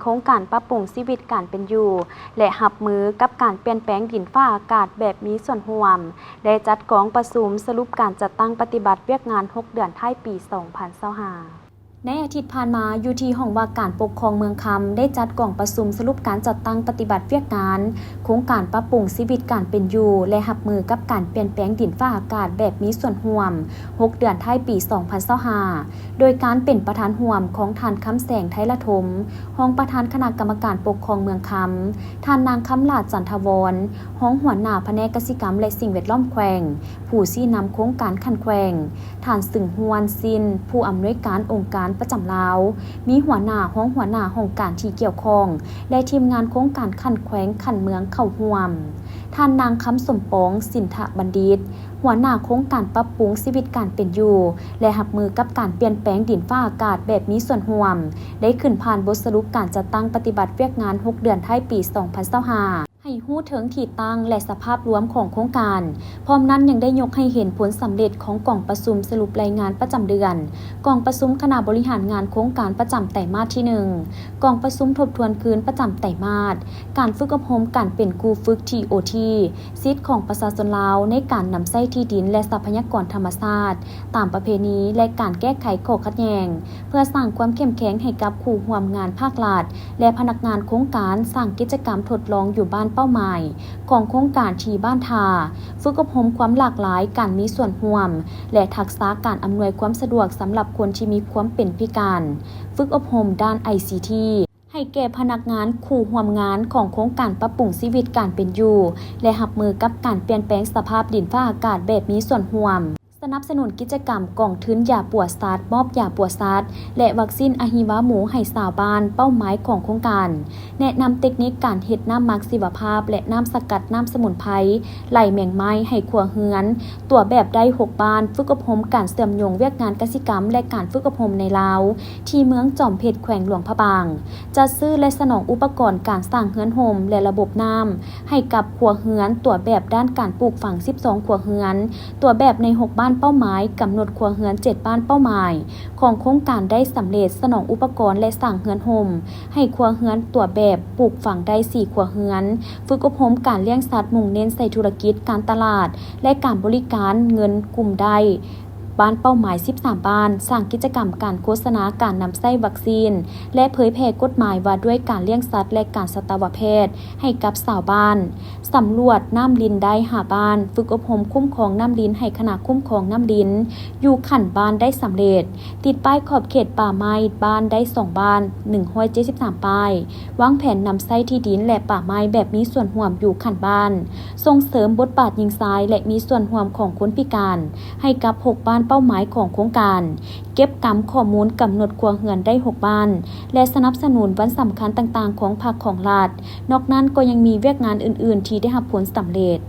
ໂຄງການປັບປຸງຊີວິດການເປັນຢູ່ ແລະ ຮັບມືກັບການປ່ຽນແປງດິນຟ້າອາກາດແບບມີສ່ວນຮ່ວມ ໄດ້ຈັດກອງປະຊຸມສະຫຼຸບການຈັດຕັ້ງປະຕິບັດວຽກງານຫົກເດືອນທ້າຍປີສອງພັນຊາວຫ້າ. ໃນອາທິດຜ່ານມາ, ຢູ່ທີ່ຫ້ອງວ່າການປົກຄອງເມືອງຄຳ ໄດ້ຈັດກອງປະຊຸມສະຫຼຸບການຈັດຕັ້ງປະຕິບັດວຽກງານໂຄງການປັບປຸງຊີວິດການເປັນຢູ່ ແລະ ຮັບມືກັບການປ່ຽນແປງດິນຟ້າອາກາດແບບມີສ່ວນຮ່ວມ ຫົກເດືອນທ້າຍປີສອງພັນຊາວຫ້າ ໂດຍການເປັນປະທານຮ່ວມຂອງທ່ານ ຄຳແສງ ໄທລະທົມ ຮອງປະທານຄະນະກຳມະການປົກຄອງເມືອງຄຳ, ທ່ານນາງ ຄຳຫຼ້າ ຈັນທະວອນ ຮອງຫົວໜ້າພະແນກກະສິກຳ ແລະ ສິ່ງແວດລ້ອມແຂວງ, ຜູ້ຊີ້ນຳໂຄງການຂັ້ນແຂວງ, ທ່ານ ຊຶງຮວນ ຊິນ ຜູ້ອຳນວຍການອົງການປະຈຳລາວ, ມີຫົວໜ້າ, ຮອງຫົວໜ້າຫ້ອງການທີ່ກ່ຽວຂ້ອງ ແລະ ທີມງານໂຄງການຂັ້ນແຂວງ, ຂັ້ນເມືອງເຂົ້າຮ່ວມ. ທ່ານນາງ ຄຳສົມປອງ ສິນທະບັນດິດ ຫົວໜ້າໂຄງການປັບປຸງຊີວິດການເປັນຢູ່ ແລະ ຮັບມືກັບການປ່ຽນແປງດິນຟ້າອາກາດແບບມີສ່ວນຮ່ວມ ໄດ້ຂຶ້ນຜ່ານບົດສະຫຼຸບການຈັດຕັ້ງປະຕິບັດວຽກງານຫົກເດືອນທ້າຍປີສອງພັນຊາວຫ້າ ໃຫ້ຮູ້ເຖິງທີ່ຕັ້ງ ແລະ ສະພາບລວມຂອງໂຄງການ, ພ້ອມນັ້ນຍັງໄດ້ຍົກໃຫ້ເຫັນຜົນສຳເລັດຂອງກອງປະຊຸມສະຫຼຸບລາຍງານປະຈຳເດືອນ, ກອງປະຊຸມຄະນະບໍລິຫານງານໂຄງການປະຈຳໄຕມາດທີໜຶ່ງ, ກອງປະຊຸມທົບທວນຄືນປະຈຳໄຕມາດ, ການຝຶກອົບຮົມການເປັນຄູຝຶກ ທີໂອທີ ສິດຂອງປະຊາຊົນລາວໃນການນຳໃຊ້ທີ່ດິນ ແລະ ຊັບພະຍາກອນທຳມະຊາດຕາມປະເພນີ ແລະ ການແກ້ໄຂຂໍ້ຂັດແຍ່ງ ເພື່ອສ້າງຄວາມເຂັ້ມແຂງໃຫ້ກັບຄູ່ຮ່ວມງານພາກລັດ ແລະ ພະນັກງານໂຄງການສ້າງກິດຈະກຳທົດລອງຢູ່ບ້ານເປົ້າໝາຍຂອງໂຄງການທີ່ບ້ານທ່າ, ຝຶກອົບຮົມຄວາມຫຼາກຫຼາຍການມີສ່ວນຮ່ວມ ແລະ ທັກສະການອຳນວຍຄວາມສະດວກສຳລັບຄົນທີ່ມີຄວາມເປັນພິການ, ຝຶກອົບຮົມດ້ານໄອຊີທີ ໃຫ້ແກ່ພະນັກງານຄູ່ຮ່ວມງານຂອງໂຄງການປັບປຸງຊີວິດການເປັນຢູ່ ແລະ ຮັບມືກັບການປ່ຽນແປງສະພາບດິນຟ້າອາກາດແບບມີສ່ວນຮ່ວມ, ສະໜັບສະໜູນກິດຈະກຳກອງທຶນຢາປົວສັດ, ມອບຢາປົວສັດ ແລະ ວັກຊີນອະຫິວາໝູໃຫ້ຊາວບ້ານເປົ້າໝາຍຂອງໂຄງການ, ແນະນຳເຕັກນິກການເຮັດນ້ຳໝັກຊີວະພາບ ແລະ ນ້ຳສະກັດນ້ຳສະໝຸນໄພ ໄລ່ແມງໄມ້ໃຫ້ຄົວເຮືອນ ຕົວແບບໄດ້ຫົກບ້ານ, ຝຶກອົບຮົມການເຊື່ອມໂຍງວຽກງານກະສິກຳ ແລະ ການຝຶກອົບຮົມໃນລາວ ທີ່ເມືອງຈອມເພັດ ແຂວງຫຼວງພະບາງ, ຈັດຊື້ ແລະ ສະໜອງອຸປະກອນການສ້າງເຮືອນຮົ່ມ ແລະ ລະບົບນ້ຳໃຫ້ກັບຄົວເຮືອນຕົວແບບດ້ານການປູກຝັງສິບສອງຄົວເຮືອນ, ຕົວແບບໃນຫົກບ້ານເປົ້າໝາຍ, ກຳນົດຄົວເຮືອນເຈັດບ້ານເປົ້າໝາຍຂອງໂຄງການໄດ້ສຳເລັດ, ສະໜອງອຸປະກອນ ແລະ ສ້າງເຮືອນຮົ່ມໃຫ້ຄົວເຮືອນຕົວແບບປູກຝັງໄດ້ສີ່ຄົວເຮືອນ, ຝຶກອົບຮົມການລ້ຽງສັດ ມຸ່ງເນັ້ນໃສ່ທຸລະກິດ, ການຕະຫຼາດ ແລະ ການບໍລິການເງິນກຸ່ມໄດ້ ບ້ານເປົ້າໝາຍສິບສາມບ້ານ, ສ້າງກິດຈະກຳການໂຄສະນາການນຳໃຊ້ວັກຊີນ ແລະ ເຜີຍແຜ່ກົດໝາຍວ່າດ້ວຍການລ້ຽງສັດ ແລະ ການສັດຕະວະແພດໃຫ້ກັບຊາວບ້ານ, ສຳຫຼວດນ້ຳລິນໄດ້ຫ້າບ້ານ, ຝຶກອົບຮົມຄຸ້ມຄອງນ້ຳລິນໃຫ້ຄະນະຄຸ້ມຄອງນ້ຳລິນຢູ່ຂັ້ນບ້ານໄດ້ສຳເລັດ, ຕິດປ້າຍຂອບເຂດປ່າໄມ້ບ້ານໄດ້ສອງບ້ານ, ໜຶ່ງຮ້ອຍເຈັດສິບສາມປ້າຍ, ວາງແຜນນຳໃຊ້ທີ່ດິນ ແລະ ປ່າໄມ້ແບບມີສ່ວນຮ່ວມຢູ່ຂັ້ນບ້ານ, ສົ່ງເສີມບົດບາດຍິງຊາຍ ແລະ ມີສ່ວນຮ່ວມຂອງຄົນພິການໃຫ້ກັບຫົກບ້ານເປົ້າໝາຍຂອງໂຄງການ, ເກັບກຳຂໍ້ມູນກຳນົດຄົວເຮືອນໄດ້ຫົກບ້ານ ແລະ ສະໜັບສະໜູນວັນສຳຄັນຕ່າງໆຂອງພັກຂອງລັດ. ນອກນັ້ນກໍຍັງມີວຽກງານອື່ນໆທີ່ໄດ້ຮັບຜົນສຳເລັດ.